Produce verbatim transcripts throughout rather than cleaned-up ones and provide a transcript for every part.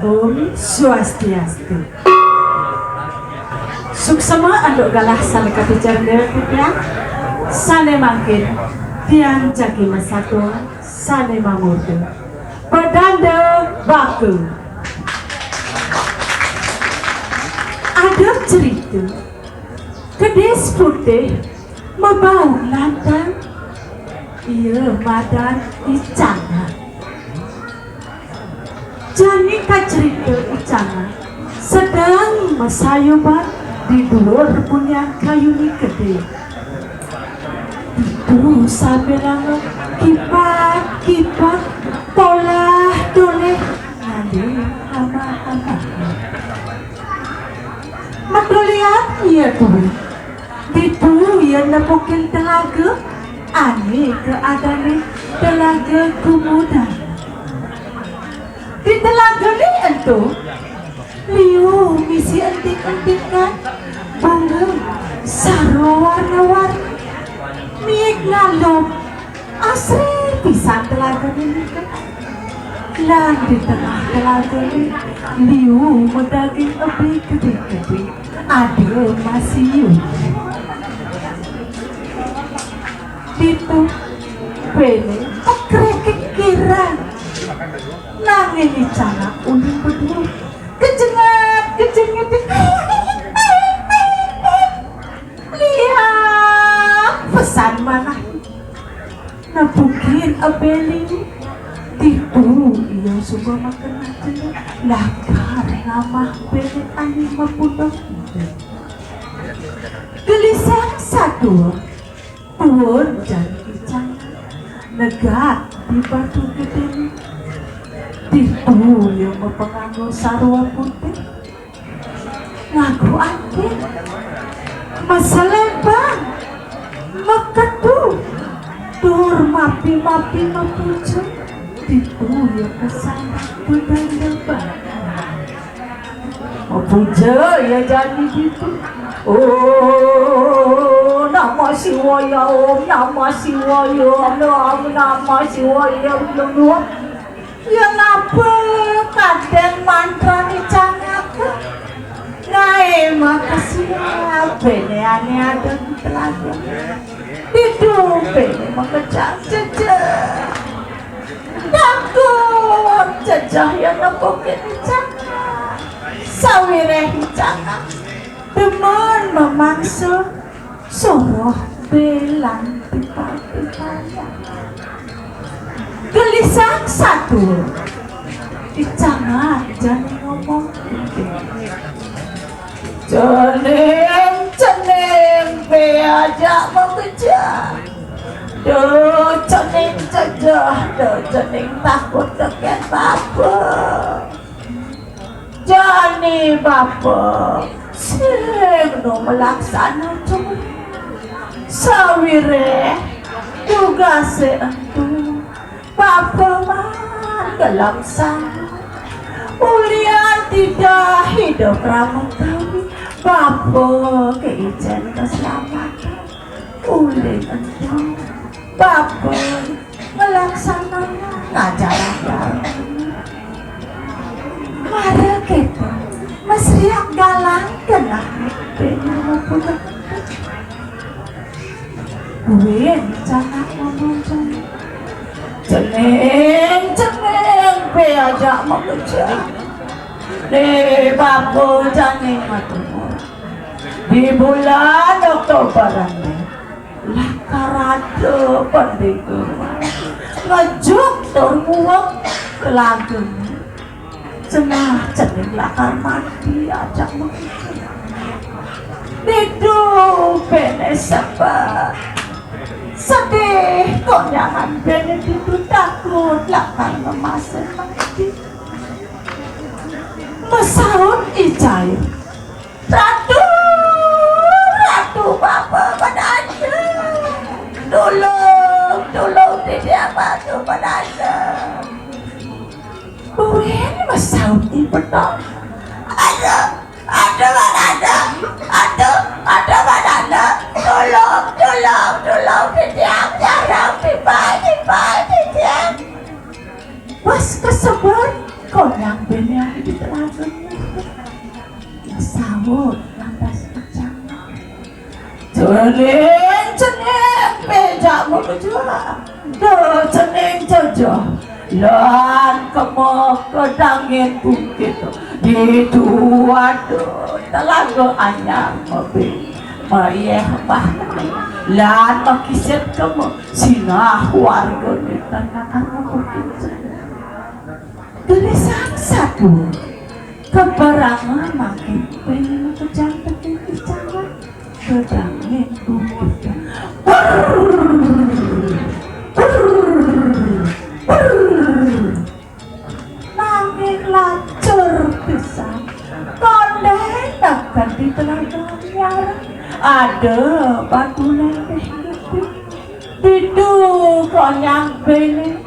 Om Swastiastu. Suksma antuk galah sané kapicarengga titiang, sané mangkin tiang jagi masatua sané mamurda Pedanda Baka. Ada cerita, kedis putih mabau lantang, ia madan I Cangak. Jani kacerita I Cangak sedeng masayuban di duur bunian kayuné gedé. Ditu sambilanga kipat-kipat, tolah-tolih, ngalih amah-amah. Madulian ia duur. Ditu ia nepukin telaga, ané kaadané Telaga Kumudan. Di telagané ento, liu misi entik-entikan bunga sarwa warna-warni, miik ngalum. Asri pisan telagané nika. Lan di tengah telagané, liu madaging ebe gedé-gedé, ada masiu. Ditu béné pakrékik kirang. Nanging I Cangak uning beduur. Kejengat, kejengat. Liang pesan manah. Nepukin ebe liu. Ditu ia suba makenah jero, lakar ngamah béné ané mapunduk. Gelisang satua, tuun jani I Cangak, negak di batu gedé. Ditu ia mapanganggo sarwa putih, nganggo anting, maselempang, maketu, tur mapi-mapi mapuja. Ditu ia kasandang Pedanda Baka. Mapuja ia jani ditu. Om Namah Siwaya, Om Namah Siwaya, Om Namah Siwaya, Om Namah. Ia ngaba kadén mantrané I Cangak. Ngaé makesiab béné ané ada di telaga. Ditu béné makejang jejeh. Takut jejeh ia nepukin I Cangak. Sawiréh I Cangak demen mamangsa soroh bé lan timpal-timpalné. Gelisang satua, I Cangak jani ngomong: "Cening, cening, bé ajak makejang. Duh, cening jejeh, duh, cening takut tekén bapa." Jani bapa sing nu malaksana tugas. Sawiréh tugasé ento, bapa maan gelem sanggup. Ulian tidah idup rama kawi, bapa kaijin kaslamatan. Uli ento, bapa nglaksanayang ajaran dharma. Mara kéto, masriak galang genah. Buin Cangak ngomong: "Cening, cening, bé ajak makejang. Né bapa jani matur, di bulan Oktober ené lakar ada Pendéng Urang ngejuk tur nguwek telagané. Cenah cening lakar mati ajak makejang." Ditu béné sebet. Sedih konyangan béné ditu, takut lakar ngemasin mati. Masaut I Jair: "Ratu, ratu, bapa padanda. Tulung, tulung titiang, bapa padanda." Buin masaut I Petong: "Aduh, aduh, padanda. Aduh, aduh, padanda. Tulung, tulung, tulung titiang, nyareng timpal, timpal titiang." Pas kasebat, Konyang bene ae di telaga. Saut lantas Icangak. Cening, cening, bejamu kejuang. Duh, cening cejo. Lan kemo kedangin bukit. Ditu ada telaga anyar mebe. Mayeh bah. Lan makisit kemo sinah warga di tanah bukit. Gelisang satua. Keberanga makin pena kejang teke Icangak. Kedangin bukit. Brrrr. Brrrr. Brrrr. Nanging lacur pisan. Kondeng tekan di telaga anyar. Ada batu leleh gedhe. Ditu konyang bene.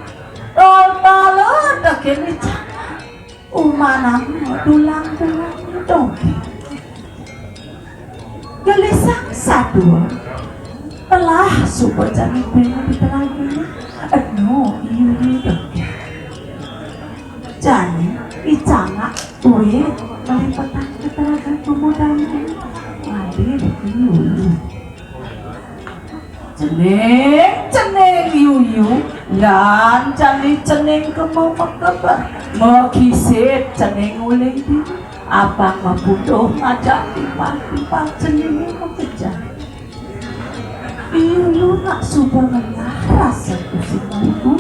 Tol-tol teke Icangak. Umanang dulang-dulang doge. Gelisang satua. Telah suba jani bene di telagane. Enu iu-iu doge. Jani Icangak uih malipetan ke telaga Kumudana. Ngalih iu-iu. Cening, cening iu-iu, lan jani cening kemo makeber, makisit cening uling dini, apang mapunduh ngajak timpal-timpal ceninge makejang. Iu-iu nak suba ngelah rasa tusing iku,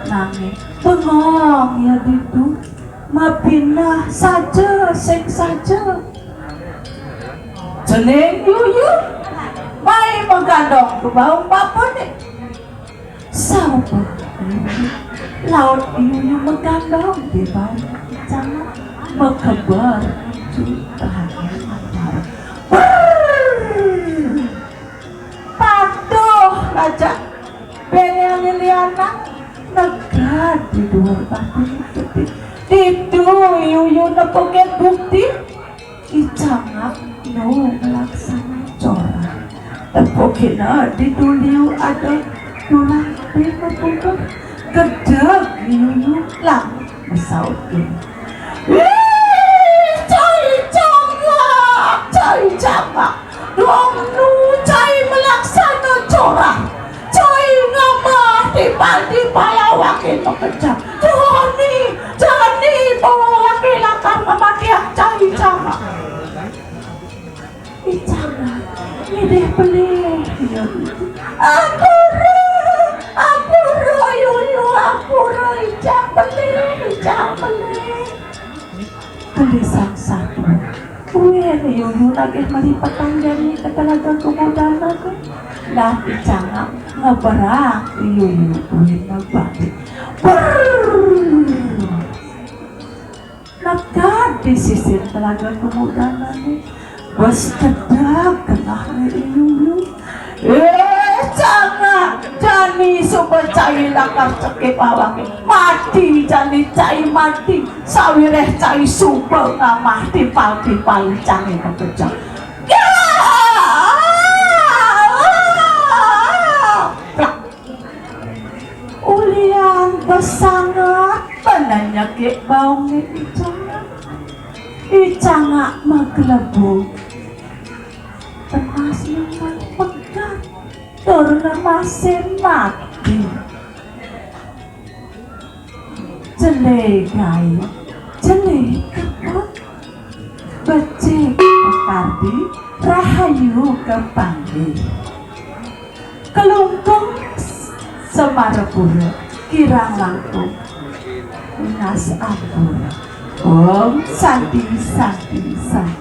nanging bengong ia ditu, mapinah saja sing saja. Cening iu-iu, mai magandong ka baung bapane. Saupa iu-iu, laut iu-iu magandong di baung Icangak, makeber nuju telaga anyar. Brrrr. Patuh raja bene lilianan negad di duur batu gedhe. Ditu iu-iu nepukin bukti. Icangak nu nglaksana corah. Tepukina ditu liu ada dulang bene punduh. Gedeg iu-iu lan masaut kene. Wih, cai Cangak, cai Cangak. Dong nu cai malaksana corah. Cai ngamah timpal-timpal awake makejang. Jani, jani bawa awake lakar ngamatiang cai Cangak. Icangak ngidih pelih, ya. Ampura, ampura, iu-iu, ampura, Icang pelih, Icang pelih. Gelisang satua. Uin iu-iu nagih malipetan jani ka telaga Kumudana ka. Nah, Icangak ngeberang iu-iu uin ngebadi. Brrrr. Neked di sisin telaga Kumudanane, bes kedeg genahne iu-iu. Eh, Cangak, jani suba cai lakar cekip awake. Mati jani cai mati, sawireh cai suba ngamah timpal-timpal cange makejang. Ya! Plak. Ulian besanget pananyake baunge Icangak. Icangak maglebug. Tenas nembang pegat tur ngemasin mati. Jele gai, jele keput, becik pakardi, rahayu kepanggih. Kelungkung Semarapura, kirang langkung nunas ampura. Om Santi, Santi, Santi.